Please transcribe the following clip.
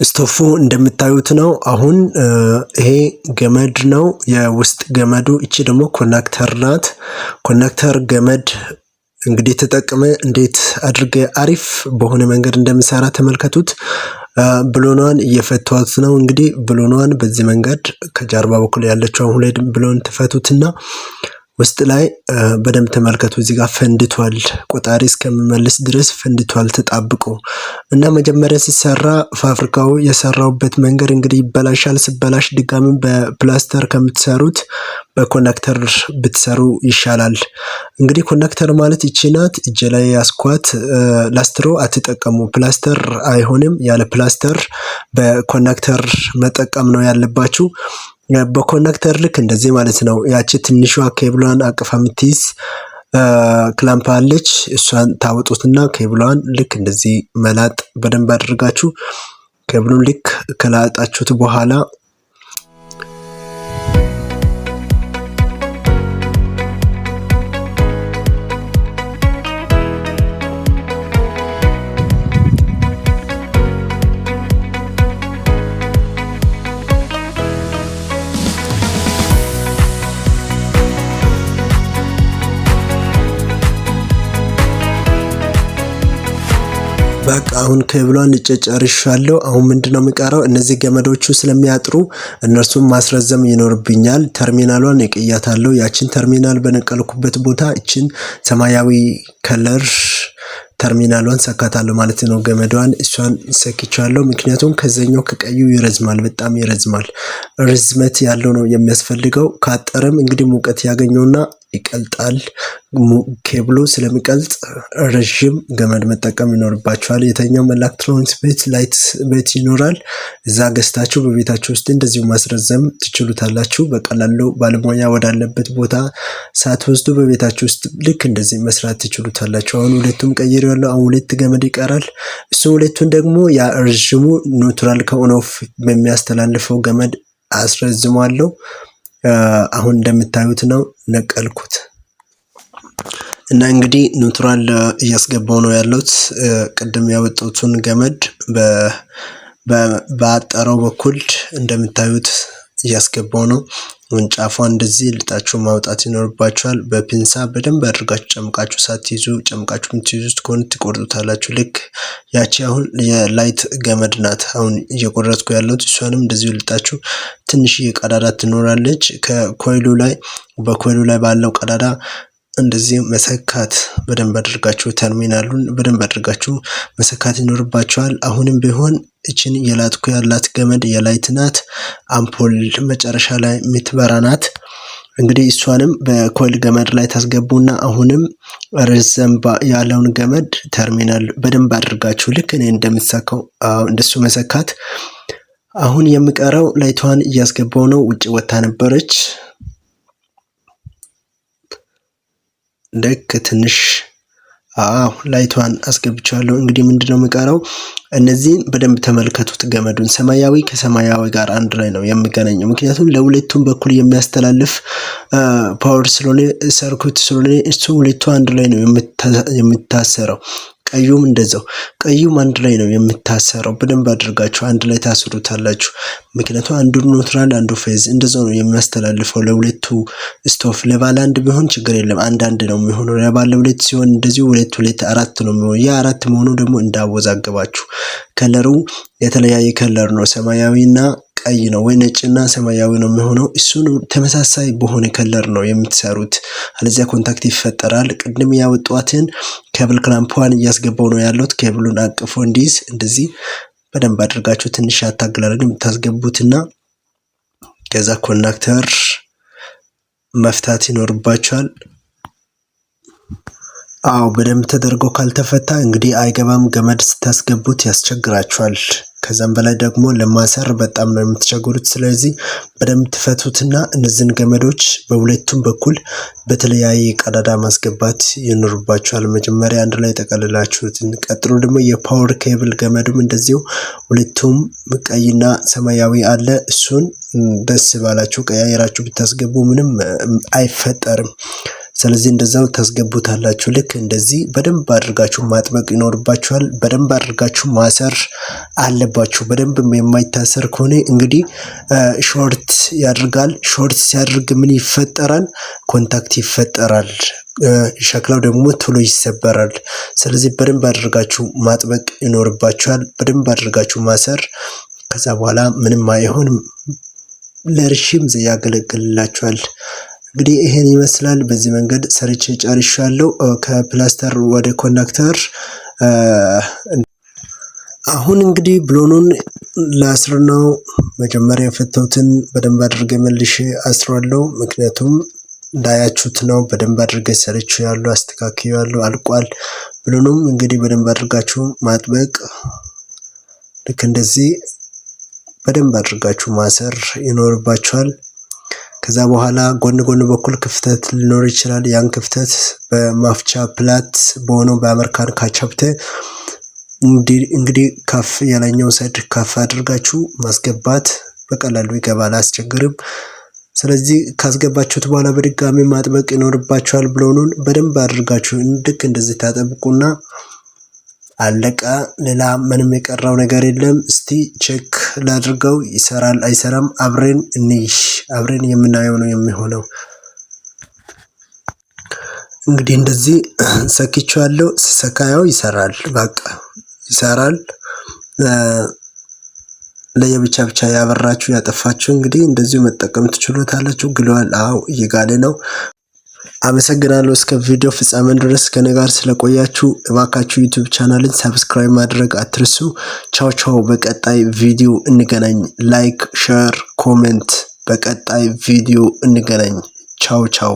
ስቶፉ እንደምታዩት ነው። አሁን ይሄ ገመድ ነው የውስጥ ገመዱ። እቺ ደግሞ connector ናት። Connector ገመድ እንግዲህ ተጠቅመ እንዴት አድርገ አሪፍ በሆነ መንገድ እንደምሰራ ተመልከቱት። ብሎኗን እየፈቷት ነው። እንግዲህ ብሎኗን በዚህ መንገድ ከጀርባ በኩል ያለችውን ሁለት ብሎን ትፈቱትና ውስጥ ላይ በደንብ ተመልከቱ። እዚህ ጋር ፈንድቷል። ቆጣሪ እስከምመልስ ድረስ ፈንድቷል ተጣብቆ እና መጀመሪያ ሲሰራ ፋብሪካው የሰራውበት መንገድ እንግዲህ ይበላሻል። ሲበላሽ ድጋሚ በፕላስተር ከምትሰሩት በ connector ብትሰሩ ይሻላል። እንግዲህ connector ማለት ይቺ ናት። እጄ ላይ ያስኳት ላስትሮ አትጠቀሙ። ፕላስተር አይሆንም። ያለ ፕላስተር በ connector መጠቀም ነው ያለባችሁ። በ connector ልክ እንደዚህ ማለት ነው። ያቺ ትንሿ ኬብሏን አቅፋ የምትይዝ clamp አለች። እሷን ታወጡትና ኬብሏን ልክ እንደዚህ መላጥ በደንብ አድርጋችሁ ኬብሉን ልክ ከላጣችሁት በኋላ በቃ አሁን ኬብሏን ልጬ ጨርሻለሁ። አሁን ምንድነው የሚቀረው? እነዚህ ገመዶቹ ስለሚያጥሩ እነርሱን ማስረዘም ይኖርብኛል። ተርሚናሏን እቀያታለሁ። ያችን ተርሚናል በነቀልኩበት ቦታ እችን ሰማያዊ color ተርሚናሏን ሰካታለሁ ማለት ነው። ገመዷን እሷን ሰክቻለሁ። ምክንያቱም ከዛኛው ከቀዩ ይረዝማል፣ በጣም ይረዝማል። ርዝመት ያለው ነው የሚያስፈልገው። ካጠረም እንግዲህ ሙቀት ያገኘውና ይቀልጣል። ኬብሉ ስለሚቀልጥ ረዥም ገመድ መጠቀም ይኖርባቸዋል። የተኛው ኤሌክትሮኒክስ ቤት light ቤት ይኖራል። እዛ ገዝታችሁ በቤታችሁ ውስጥ እንደዚሁ ማስረዘም ትችሉታላችሁ። በቀላሉ ባለሙያ ወዳለበት ቦታ ሳትወስዱ በቤታችሁ ውስጥ ልክ እንደዚህ መስራት ትችሉታላችሁ። አሁን ሁለቱም ቀይር ያለው አሁን ሁለት ገመድ ይቀራል። እሱ ሁለቱን ደግሞ ያ ረዥሙ neutral ከ on off በሚያስተላልፈው ገመድ አስረዝሟለሁ። አሁን እንደምታዩት ነው ነቀልኩት እና እንግዲህ neutral እያስገባው ነው ያለሁት። ቅድም ያወጡትን ገመድ በአጠረው በኩል እንደምታዩት እያስገባው ነው። ጫፏን እንደዚህ ልጣችሁ ማውጣት ይኖርባችኋል። በፒንሳ በደንብ አድርጋችሁ ጨምቃችሁ ሳትይዙ ጨምቃችሁ የምትይዙት ከሆነ ትቆርጡታላችሁ። ልክ ያቺ አሁን የ light ገመድ ናት አሁን እየቆረጥኩ ያለሁት። እሷንም እንደዚሁ ልጣችሁ ትንሽዬ ቀዳዳ ትኖራለች። ከ coil ኡ ላይ በ coil ኡ ላይ ባለው ቀዳዳ እንደዚህ መሰካት በደንብ አድርጋችሁ ተርሚናሉን በደንብ አድርጋችሁ መሰካት ይኖርባችኋል። አሁንም ቢሆን እችን የላጥኩ ያላት ገመድ የ light ናት። አምፖል መጨረሻ ላይ የምትበራ ናት። እንግዲህ እሷንም በ coil ገመድ ላይ ታስገቡና አሁንም ረዘም ያለውን ገመድ ተርሚናል በደንብ አድርጋችሁ ልክ እኔ እንደምሰካው እንደሱ መሰካት። አሁን የሚቀረው light ቷን እያስገባው ነው። ውጭ ወታ ነበረች። ልክ ትንሽ አዎ light ቷን አስገብቻለሁ። እንግዲህ ምንድነው የሚቀረው? እነዚህን በደንብ ተመልከቱት። ገመዱን ሰማያዊ ከሰማያዊ ጋር አንድ ላይ ነው የሚገናኘው። ምክንያቱም ለሁለቱም በኩል የሚያስተላልፍ power ስለሆነ circuit ስለሆነ እሱ ሁለቱ አንድ ላይ ነው የሚታሰረው። ቀዩም እንደዛው ቀዩም አንድ ላይ ነው የሚታሰረው። በደንብ አድርጋችሁ አንድ ላይ ታስሩታላችሁ። ምክንያቱም አንዱ neutral አንዱ phase እንደዛው ነው የሚያስተላልፈው ለሁለቱ ስቶፍ። ለባለ አንድ ቢሆን ችግር የለም አንድ አንድ ነው የሚሆነው። ለባለ ሁለት ሲሆን እንደዚሁ ሁለት ሁለት አራት ነው የሚሆነው። ያ አራት መሆኑ ደግሞ እንዳወዛገባችሁ color ኡ የተለያየ color ነው፣ ሰማያዊና ቀይ ነው ወይ ነጭና ሰማያዊ ነው የሚሆነው። እሱን ተመሳሳይ በሆነ color ነው የምትሰሩት፣ አለዚያ contact ይፈጠራል። ቅድም ያወጧትን cable clamp ኧን እያስገባው ነው ያሉት። ኬብሉን አቅፎ እንዲይዝ እንደዚህ በደንብ አድርጋችሁ ትንሽ ያታግላል የምታስገቡትና ከዛ connector መፍታት ይኖርባችኋል። አዎ በደንብ ተደርጎ ካልተፈታ እንግዲህ አይገባም። ገመድ ስታስገቡት ያስቸግራችኋል። ከዛም በላይ ደግሞ ለማሰር በጣም ነው የምትቸገሩት። ስለዚህ በደንብ ትፈቱትና እነዚህን ገመዶች በሁለቱም በኩል በተለያየ ቀዳዳ ማስገባት ይኖርባችኋል። መጀመሪያ አንድ ላይ ጠቀልላችሁትን፣ ቀጥሎ ደግሞ የ power cable ገመዱም እንደዚሁ ሁለቱም ቀይና ሰማያዊ አለ። እሱን ደስ ባላችሁ ቀያየራችሁ ብታስገቡ ምንም አይፈጠርም። ስለዚህ እንደዛው ታስገቡታላችሁ። ልክ እንደዚህ በደንብ አድርጋችሁ ማጥበቅ ይኖርባችኋል። በደንብ አድርጋችሁ ማሰር አለባችሁ። በደንብ የማይታሰር ከሆነ እንግዲህ short ያደርጋል። Short ሲያደርግ ምን ይፈጠራል? Contact ይፈጠራል። ሸክላው ደግሞ ቶሎ ይሰበራል። ስለዚህ በደንብ አድርጋችሁ ማጥበቅ ይኖርባችኋል። በደንብ አድርጋችሁ ማሰር። ከዛ በኋላ ምንም አይሆንም፣ ለረዥም ጊዜ ያገለግልላችኋል። እንግዲህ ይሄን ይመስላል። በዚህ መንገድ ሰርቼ ጨርሻለሁ። ከፕላስተር ወደ connector። አሁን እንግዲህ ብሎኑን ላስር ነው። መጀመሪያ የፈታሁትን በደንብ አድርጌ መልሼ አስረዋለሁ። ምክንያቱም እንዳያችሁት ነው። በደንብ አድርጌ ሰርቼዋለሁ፣ አስተካክያለሁ፣ አልቋል። ብሎኑም እንግዲህ በደንብ አድርጋችሁ ማጥበቅ፣ ልክ እንደዚህ በደንብ አድርጋችሁ ማሰር ይኖርባችኋል። ከዛ በኋላ ጎን ጎን በኩል ክፍተት ሊኖር ይችላል። ያን ክፍተት በማፍቻ flat በሆነው በአሜሪካን ካቻፕቴ እንግዲህ ከፍ የላይኛው side ከፍ አድርጋችሁ ማስገባት በቀላሉ ይገባል፣ አያስቸግርም። ስለዚህ ካስገባችሁት በኋላ በድጋሚ ማጥበቅ ይኖርባችኋል። ብሎኑን በደንብ አድርጋችሁ ልክ እንደዚህ ታጠብቁና አለቀ። ሌላ ምንም የቀረው ነገር የለም። እስቲ check ላድርገው፣ ይሰራል አይሰራም፣ አብረን እንይ፣ አብረን የምናየው ነው የሚሆነው። እንግዲህ እንደዚህ ሰክቼዋለሁ። ስሰካየው ይሰራል፣ በቃ ይሰራል። ለየብቻ ብቻ ያበራችሁ ያጠፋችሁ እንግዲህ እንደዚሁ መጠቀም ትችሉታላችሁ። ግሏል። አዎ፣ እየጋለ ነው። አመሰግናለሁ እስከ ቪዲዮ ፍጻሜ ድረስ ከኔ ጋር ስለቆያችሁ። እባካችሁ YouTube channel ን subscribe ማድረግ አትርሱ። ቻው ቻው። በቀጣይ ቪዲዮ እንገናኝ። Like፣ share፣ comment። በቀጣይ ቪዲዮ እንገናኝ። ቻው ቻው።